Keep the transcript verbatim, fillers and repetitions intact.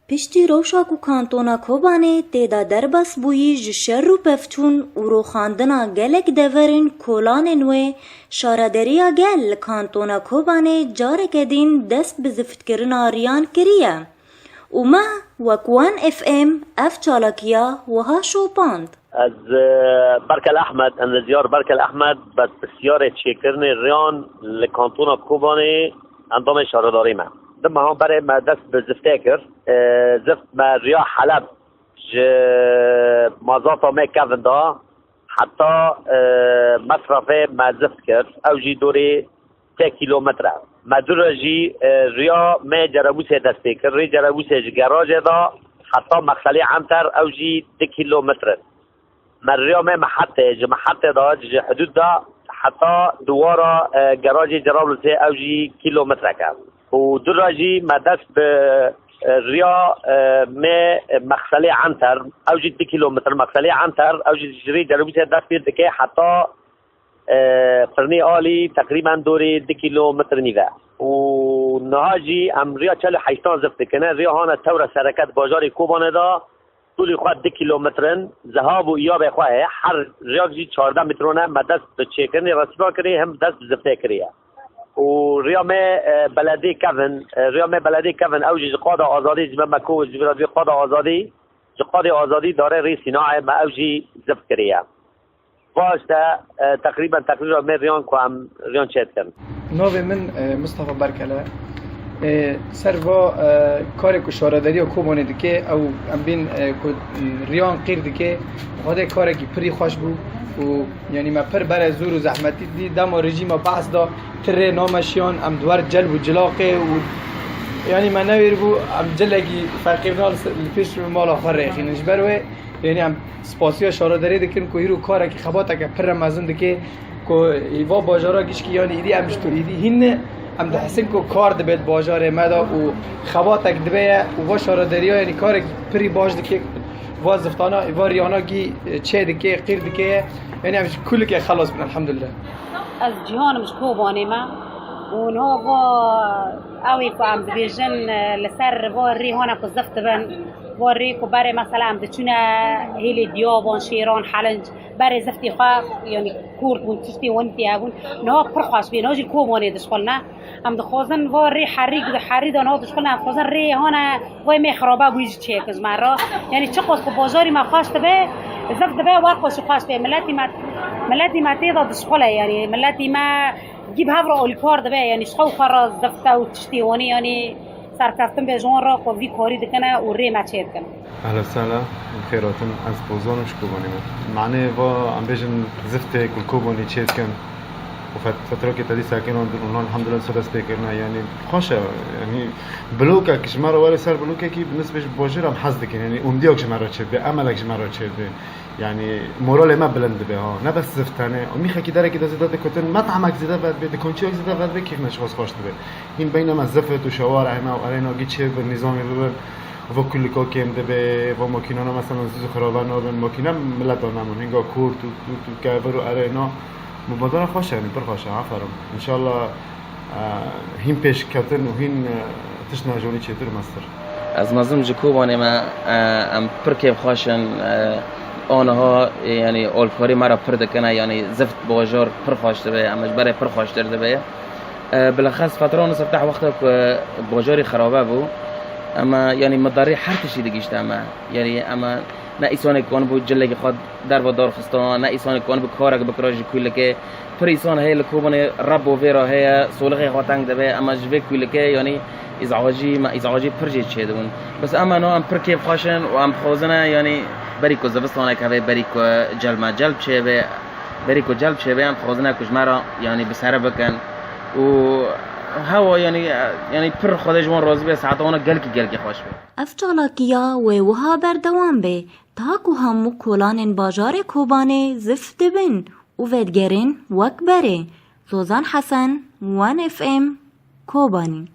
Piştî rewşa ku Kantona Kobanê tê de derbas bûyî ji şer û pevçûn û rûxandina gelek deverên kolanên wê, şarederiya gel li Kantona Kobanê careke din dest bi ziftkirina riyan kiriye. Û me wek One F M ev çalakiya wiha şopand. Ez, e, Berkel Ehmed, em li Diyar Berkel Ehmed, berpirsiyarê çêkirinê riyan li Kantona Kobanê endamê şaredarî me. Du mehan berê me dest bi ziftê kir. E, zift me riya Heleb ji mazata me kevin da heta, e, Mesrefê me zift kir. Ew jî dorê sê kîlometre. Me dû re jî, e, riya me Cerebûsê dest pê kir. Rê Cerebûsê ji gerajê da heta Mexselê Enter, ew jî du kîlometre. Me riya me Mehetê, ji Mehetê da, ji hidûd da heta diwara, e, gerajê Cerablusê, ew jî kîlometreke. Û dû re jî me dest bi, e, riya, e, me Mexselê Enter, ew jî du kîlometre. Mexselê Enter, ew jî ji rê Cerebûsê dest pê dike heta e, Firnê Alî teqrîben dorê du kîlometre nîve. Û niha jî em riya çel û heştan zift dikine. Riya hane tewre sereke di bajarê Kobanê de, tûlî xwe du kîlometre in, zehab û îyabê xwe heye. Her riyak jî çardeh metron e. Me dest bi çêkirinê resîba kirê, him dest bi ziftê kiriye. Û riya me, e, beledê kevin, e, riya me beledê kevin, ew jî ji qada azadî, ji me me ko ji vira divê qada azadî, ji qadê azadî darê rê Sînaê me ew jî zift kiriye. Baş e, e, teqrîben teqrîra me riyan ku em riyan çê dikin. Navê min, e, Mustafa Berkel e. E, ser va, e, karê ku şarederiya Kobanê dike, ew em bên, e, ku, e, riyan qîr dike, xwedê karekî pirî xweş bû û, yanî, me pir berê zor û zehmetî dî. Dema rejîma Be's da, ti rê nameşiyan, em di wer celb û cilaqê û, yanî, me newêribû em cilekî feqîrina li se-, li pêş mala xwe rêxînin. Ji ber wê, yanî, em spasiya şaredarê dikin ku hîro karekî xebateke pir re mezin dike ku va bajara gişkî, yanî, îdî em ji tu îdî hîn ne, em dihisin ku kar dibe di bajarê me de û xebatek dibe ye û va şaredariya, yanî, karekî pirî baş dike, va ziftana, va riyana gî çê dike, qîr dike ye. Yanî, em ji kulike xelas bin, elhamdulillah. Ez Cîhan im, ji Kobanê me û niha va ew ê ku em dibêjin, e, li ser va rê hane ku zift dibin, va rê ku berê mesela em diçûne hêlê Diyaban, Şêran, Helinc, berê ziftê xwe, yanî kort bûn, tiştê wan tê hebûn. Niha pir xweş bê, niha jî Kobanê dişxulne. Em dixwazin va rê herî, herî de niha dişxulne, em dixwazin rê hane vay me xirabe bûyî jî çêkin ji me re. Yanî çiqas ku bajarî me xweş dibe, zift dibe, wer xweş û xweş bê. Miletî me, miletî me tê de dişxule, yanî miletî me gî bi hev re alîkar dibe, yanî ji xwe û xwe re zifte û tiştê wanî, yanî serkeftin bê ji wan re ku vî karî dikine û rê me çê dikin. Ehla sehla, bi xêr hatin, ez Pozan û ji Kobanê me. Manê va, em bêjin ziftê ku li Kobanê çê dikin û fet-, fetrokê te dîsa kirin, û elhamdulillah ser dest pê kirine, yanî xweş e, yanî blokek ji me re were ser blokekî bi nisbê ji bajêr em hez dikin, yanî umdiyek ji me re çê dibe, emelek ji me re çê dibe. Yanî moralê me bilind dibe ha. Ne bes zift tenê. Û mîxekî derekî de zêde dikotin, met'emek zêde vedibê, dikonçiyek zêde vedibê, kêf me ji xwe xweş dibe. Hîn beyne me zift û şewar hene û erê nagî çê bibin, nîzamê bibin. Û va kulika kêm dibe, va makînana mesela zû zû xirabe nabin. Makîne mileta nemin. Hînga kurt û, û, û kevir û erê na. Mubadara xweş e, yanî pir xweş e. Aferin. Înşallah, e, hîn pêşketin û hîn, e, tişt nejonî çêtir mestir. Ez mezin ji Kobanê me, e, em pir kêfxweş in, e, aniha, e, yanî alkarî me re pir dikine, yanî zift bajar pir xweş dibe, em ji berê pir xweştir dibe. E, bilexes fetra nise teh wexta ku bajarî xirabe bû, em, yanî midarî her tiştî digihîşte me. Yanî em ne îsanê kanibû cilekî xwe derva dar xistan, ne îsanê kanibû karek bikira ji kulike. Pir îsan heye li Kobanê reb û vêra heye, solixê xwe teng dibe, ema ji vê kulike, yanî îzacî, me îzacî pir jê çêdibûn. Bes ema no em pir kêfxweş in û em dixwazine, yanî berî ku zivistanek heve, berî ku cel me celb çêbe, berî ku celb çêbe, em dixwazine ku ji me re, yanî bi sere bikin. Û hewa, yanî, yanî pir Xwedê ji wan razî be, saeta wana gelkî, gelkî xweş be. Ev çalakiya wê wiha berdewam be, ta ku hemû kolanên bajarê Kobanê zift dibin û vedigerin wek berê. Zozan Hesen, One F M, Kobanî.